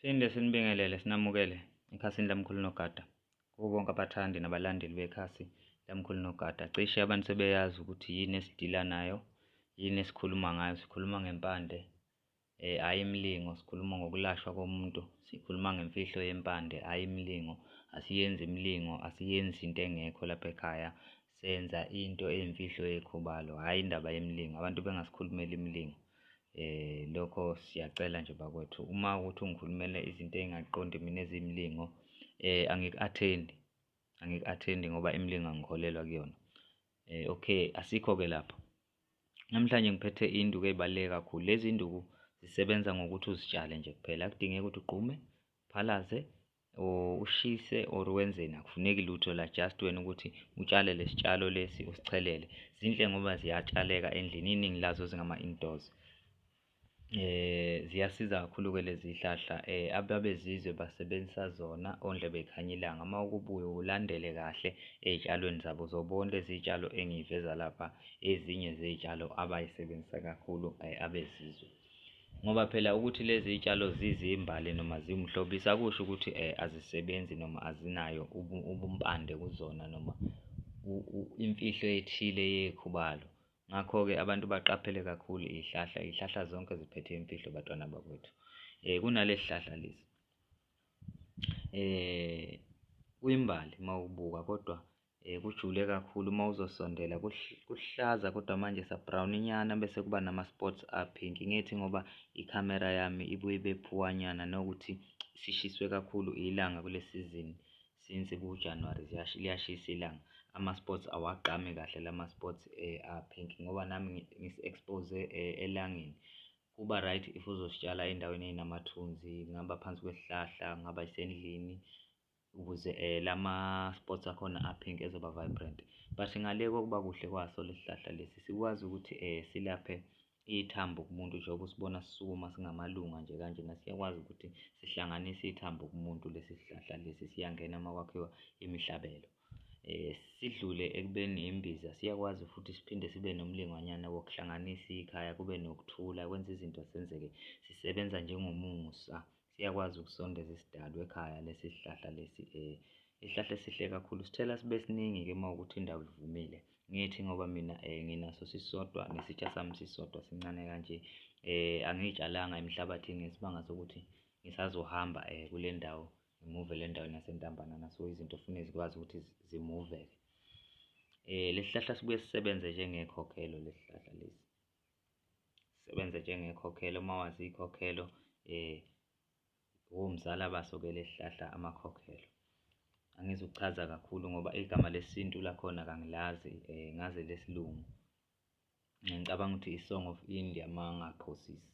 Phinde sinibingelele sinamukele ekhasini laMkhulu Nogada. Kubo bonke abathandi nabalandeli bekhasi laMkhulu Nogada. Cishe abantu sebeyazi ukuthi yini esidila nayo, yini esikhuluma ngayo. Sikhuluma ngempande, hhayi imilingo, sikhuluma ngokulashwa komuntu, sikhuluma ngemfihlo yempande, hhayi imilingo. Asiyenzi imilingo, asiyenzi into engekho lapha ekhaya, senza into eyimfihlo yekhubalo, hhayi indaba yemilingo, abantu bengasikhulumeli imilingo. Lokho siyacela nje bakwethu, uma kuwukuthi ungikhulumela izinto engingayiqondi mina eziyimilingo, angiku-athendi, angiku-athendi ngoba imilingo angikholelwa kuyona. Okay, asikho-ke lapho. Namhlanje ngiphethe iy'nduku ey'baluleke kakhulu, lezi iy'nduku zisebenza ngokuthi uzitshale nje kuphela, akudingeki ukuthi ugqume, uphalaze or ushise or wenzeni, akufuneki lutho la, just wena ukuthi utshale lesi tshalo lesi usichelele. Zinhle ngoba ziyatshaleka endlini, iningi lazo zingama-indoors. Ziyasiza kakhulu-ke lezi zihlahla, ababezizwe basebenzisa zona ondlebe zikhanya ilanga. Uma uke ubuye ulandele kahle ey'tshalweni zabo, uzobona lezi y'tshalo engiyiveza lapha, ezinye zey'tshalo abayisebenzisa kakhulu abezizwe ngoba phela ukuthi lezi y'tshalo zizimbali noma ziwumhlobiso akusho ukuthi azisebenzi noma azinayo ubumpande kuzona noma imfihlo ethile yekhubalo. Ngakho-ke abantu baqaphele kakhulu iy'hlahla, iy'hlahla zonke ziphethe imfihlo bantwana bakwethu. Kunalesi sihlahla lesi, kuyimbali uma ukubuka kodwa kujule kakhulu uma uzosondela kuhlaza kodwa manje sa-brown-nyana bese kuba nama-spots a-pink. Ngithi ngoba ikhamera yami ibuye ibe phuwanyana nokuthi sishiswe kakhulu ilanga kule sizini since kuJanuwari liyashisa ilanga, ama-spots awagqami kahle lama-spots a-pink ngoba nami ngisi-expose elangeni. Kuba right if uzositshala ey'ndaweni ey'namathunzi, kungaba phansi kwesihlahla, kungaba yisendlini ukuze lama-spots akhona a-pink ezoba vibrant but ngale kokuba kuhle kwaso lesi sihlahla lesi, sikwazi ukuthi silaphe ithambo kumuntu njengoba usibona sisukuma singamalunga nje kanjena, siyakwazi ukuthi sihlanganise ithambo kumuntu lesi sihlahla lesi, siyangena uma kwakhiwa imihlabelo. Sidlule ekubeni imbiza, siyakwazi futhi siphinde sibe nomlingwanyana wokuhlanganisa ikhaya, kube nokuthula, kwenza izinto zenzeke, sisebenza njengomusa, siyakwazi ukusondeza isidalwa ekhaya lesi sihlahla lesi isihlahla esihle kakhulu, sithela sibe siningi-ke uma kuwukuthi indawo ivumile. Ngithi ngoba mina nginaso sisodwa nesitsha sami sisodwa sincane kanje, angiyitshalanga emhlabathini ngesimanga sokuthi ngisazohamba kule ndawo, ngimuvele endaweni yaseNtambanana, so izinto fune zikwazi ukuthi zimuveke. Lesi sihlahla sibuye sisebenze njengekhokhelo lesi sihlahla lesi, sisebenze njengekhokhelo, uma wazi iy'khokhelo omzala baso-ke lesi sihlahla amakhokhelo. Angizukuchaza kakhulu ngoba igama lesintu lakhona kangilazi, ngazi elesilungu. Ngicabanga ukuthi i-Song of India uma ngingaphosisi.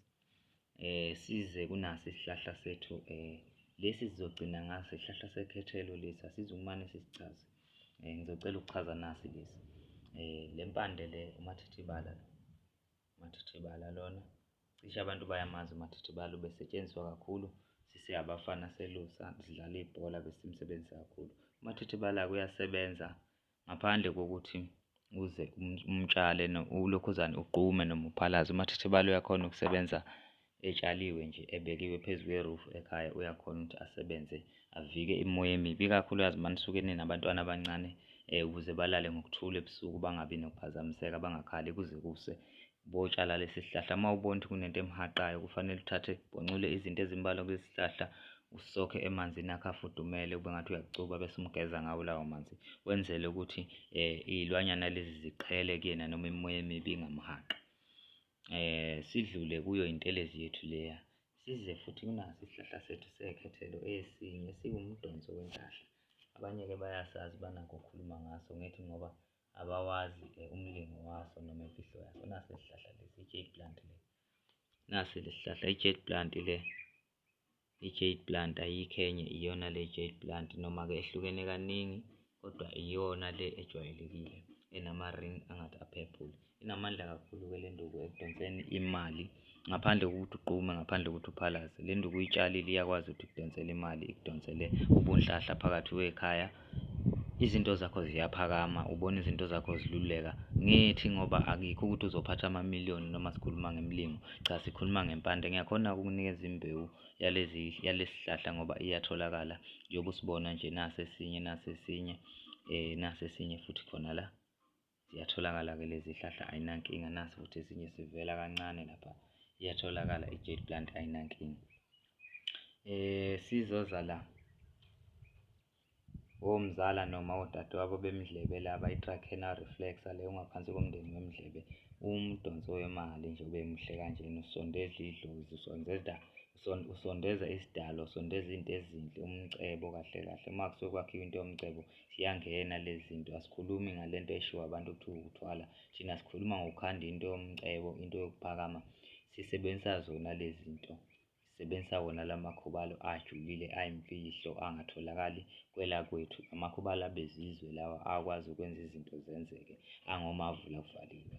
Size kunasi isihlahla sethu lesi sizogcina ngaso, isihlahla sekhethelo lesi, asizukumane sisichaze. Ngizocela ukuchaza nasi lesi, le mpande le umathithibala lo, umathithibala lona, cishe abantu bayamazi umathithibala, ubesetshenziswa kakhulu sise abafana selusa, sidlala ibhola, besimsebenzisa kakhulu. Umathithibala-ke uyasebenza ngaphandle kokuthi uze umtshale ulokhuzane, ugqume noma uphalaze, umathithibala uyakhona ukusebenza etshaliwe nje, ebekiwe phezu kwe-roof ekhaya, uyakhona ukuthi asebenze, avike imimoya emibi, ikakhulukazi uma nisuke ninabantwana abancane ukuze balale ngokuthula ebusuku, bangabi nokuphazamiseka, bangakhali kuze kuse, botshala lesi sihlahla. Uma ubona ukuthi kunento emhaqayo, kufanele uthathe bhoncule izinto ezimbalwa kulesi sihlahla, usokhe emanzini akho afudumele, kube ngathi uyakucuba bese umgeza ngawo lawo manzi, wenzele ukuthi iy'lwanyana lezi ziqhele kuyena noma imimoya emibi ingamhaqi. Sidlule kuyo intelezi yethu leya, size futhi kunaso isihlahla sethu sekhethelo esinye esiwumdonso wenhlahla. Abanye-ke bayasazi, banakho ukukhuluma ngaso, ngithi ngoba abawazi umlingo waso noma imfihlo yaso. Nasi isihlahla lesi, i-jade plant le, nasi le sihlahla, i-jade plant le, i-jade plant ayikho enye, iyona le jade plant noma-ke ehlukene kaningi kodwa iyona le ejwayelekile enama-ring angathi a-purple. Inamandla kakhulu-ke le nduku ekudonseni imali ngaphandle kokuthi ugqume, ngaphandle kokuthi uphalaze. Le nduku uyitshalile iyakwazi ukuthi ikudonsele imali, ikudonsele ubunhlahla phakathi kwekhaya. Izinto zakho ziyaphakama, ubona izinto zakho ziluleka. Ngithi ngoba akikho ukuthi uzophatha amamiliyoni noma sikhuluma ngemilingo, cha, sikhuluma ngempande. Ngiyakhona ukukunikeza imbewu yalezi yalesi sihlahla ngoba iyatholakala njengoba usibona nje, nasi esinye, nasi esinye, nasi esinye futhi khona la. Ziyatholakala-ke lezi hlahla, ayinankinga. Nasi futhi esinye sivela kancane lapha, iyatholakala i-jade plant, ayinankinga. Sizoza la omzala noma odadewabo bemidlebe laba, i-Dracaena reflexa le ongaphansi komndeni wemidlebe, umdonso wemali nje ube muhle kanjena, usondeza idlozi, usondeza, usondeza isidalwa, usondeza iy'nto ezinhle, umcebo kahle kahle. Uma kusuke kwakhiwa into yomcebo ziyangena lezi zinto, asikhulumi ngale nto eshiwo abantu ekuthiwa ukuthwala, thina sikhuluma ngokukhanda into yomcebo, into yokuphakama, sisebenzisa zona lezi zinto. Sisebenzisa wona la makhubalo ajulile ayimfihlo angatholakali kwelakwethu, amakhubalo abezizwe lawa akwazi ukwenza izinto zenzeke, angomavula kuvaliwe.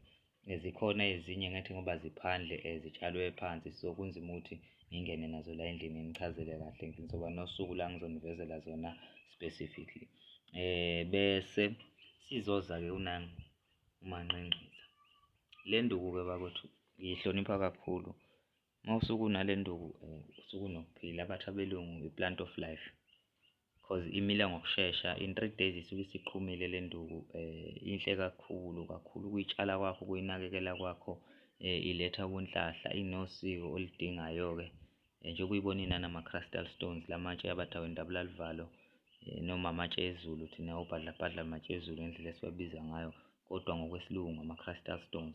Zikhona ezinye ngithi ngoba ziphandle zitshalwe phansi so, kunzima ukuthi ngingene nazo la endlini nginichazele kahle, ngizoba nosuku la ngizonivezela zona specifically. Bese sizoza-ke unangu umanqingqiza. Le nduku-ke bakwethu ngiyihlonipha kakhulu. Uma usuke unale nduku usuke unokuphila, bathi abelungu i-plant of life cause imila ngokushesha, in 3 days isuke isiqhumile le nduku. Inhle kakhulu kakhulu, ukuyitshala kwakho, ukuyinakekela kwakho, iletha ubunhlahla, inosiko oludingayo-ke njengoba uyibona inanama-crystal stones, la matshe abathi awendabula luvalo noma amatshe ezulu, thina obhadlabhadla amatshe ezulu ngendlela esiwabiza ngayo, kodwa ngokwesilungu ama-crystal stones.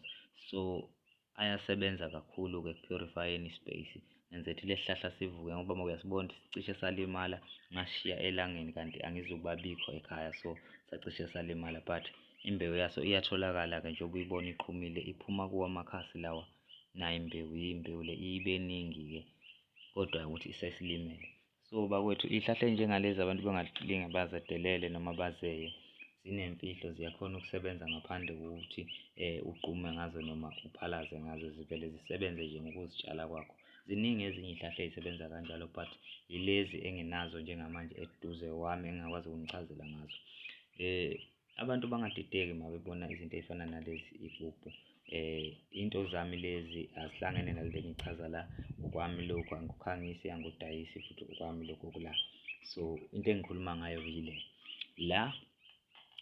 So ayasebenza kakhulu-ke eku-purify-eni i-space, ngenze ukuthi lesi sihlahla sivuke ngoba uma uyasibona ukuthi cishe salimala, ngasishiya elangeni kanti angizukubabikho ekhaya, so sacishe salimala, but imbewu yaso iyatholakala-ke njengoba uyibona iqhumile, iphuma kuwo amakhasi lawa. Nayo imbewu, imbewu le ibe ningi-ke kodwa ukuthi isesilimele. So bakwethu, iy'hlahla ey'njengalezi abantu bengalinge bazedelele noma bazeye, zinemfihlo, ziyakhona ukusebenza ngaphandle kokuthi ugqume ngazo noma uphalaze ngazo, zivele zisebenze nje ngokuzitshala kwakho. Ziningi ezinye iy'hlahla ey'sebenza kanjalo but yilezi enginazo njengamanje eduze kwami engingakwazi ukunichazela ngazo. Abantu bangadideki uma bebona izinto ey'fana nalezi iy'gubhu, into zami lezi azihlangene nalento engiyichaza la, okwami lokhu, angikukhangisi, angikudayisi futhi okwami lokhu okula. So into engikhuluma ngayo yile la,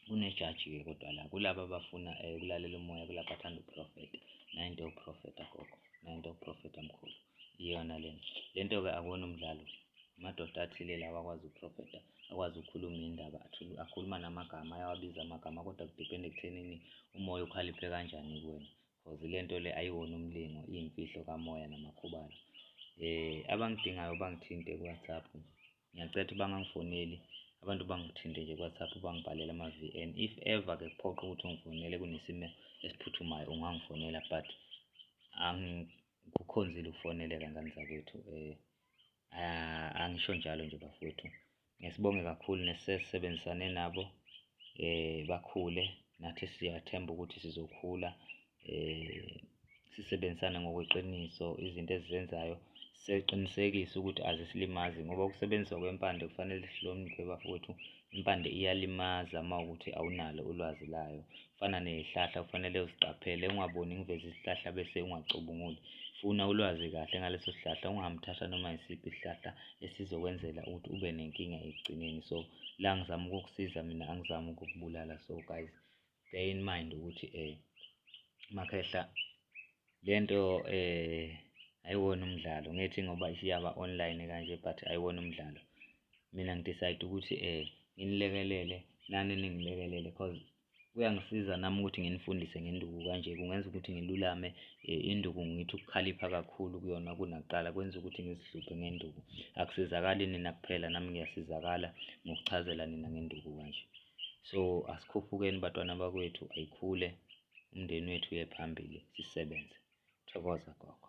kunejaji-ke kodwa la kulaba abafuna ukulalela umoya, kulaba abathanda ukuprofetha, nayi into yokuprofetha gogo, nayi into yokuprofetha mkhulu, iyona lena. Le nto-ke akuwona umdlalo, amadoda athile lawa akwazi ukuprofetha, akwazi ukukhuluma iy'ndaba, akhuluma namagama, ayawabiza amagama, kodwa kudiphenda ekuthenini umoya ukhaliphe kanjani kuwena, cause le nto le ayiwona umlingo, iyimfihlo kamoya namakhubalo. Abangidingayo bangithinte ku-WhatsApp, ngiyacela ukuthi bangangifoneli, abantu bangithinte nje ku-WhatsApp, bangibhalele ama-V_N. If ever-ke kuphoqa ukuthi ungifonele kunesimo esiphuthumayo, ungangifonela but angikukhonzile ukufoneleka ngane zakwethu. Angisho njalo nje bafowethu, ngisibonge kakhulu nesesebenzisane nabo, bakhule nathi siyathemba ukuthi sizokhula, sisebenzisane ngokweqiniso, izinto esizenzayo siqinisekise ukuthi azisilimazi ngoba ukusebenziswa kwempande kufanele sihloniphe bafowethu. Impande iyalimaza uma kuwukuthi awunalo ulwazi layo, kufana ney'hlahla kufanele uziqaphele, ungaboni ngiveze isihlahla bese ungacubunguli, funa ulwazi kahle ngaleso sihlahla, ungahambi uthatha noma yisiphi isihlahla esizokwenzela ukuthi ube nenkinga ekugcineni. So la ngizama ukukusiza mina, angizami ukukubulala. So guys, bear in mind ukuthi makhehla lento ayiwona umdlalo, ngithi ngoba isiyaba online kanje but ayiwona umdlalo. Mina ngi-decide ukuthi nginilekelele nani ningilekelele cause kuyangisiza nami ukuthi nginifundise ngenduku kanje, kungenza ukuthi ngilulame induku, ngithi ukukhalipha kakhulu kuyona kunakuqala, kwenza ukuthi ngizihluphe ngenduku. Akusizakali nina kuphela, nami ngiyasizakala ngokuchazela nina ngenduku kanje. So asikhuphukeni bantwana bakwethu, ayikhule umndeni wethu uye phambili, sisebenze. Thokoza gogo.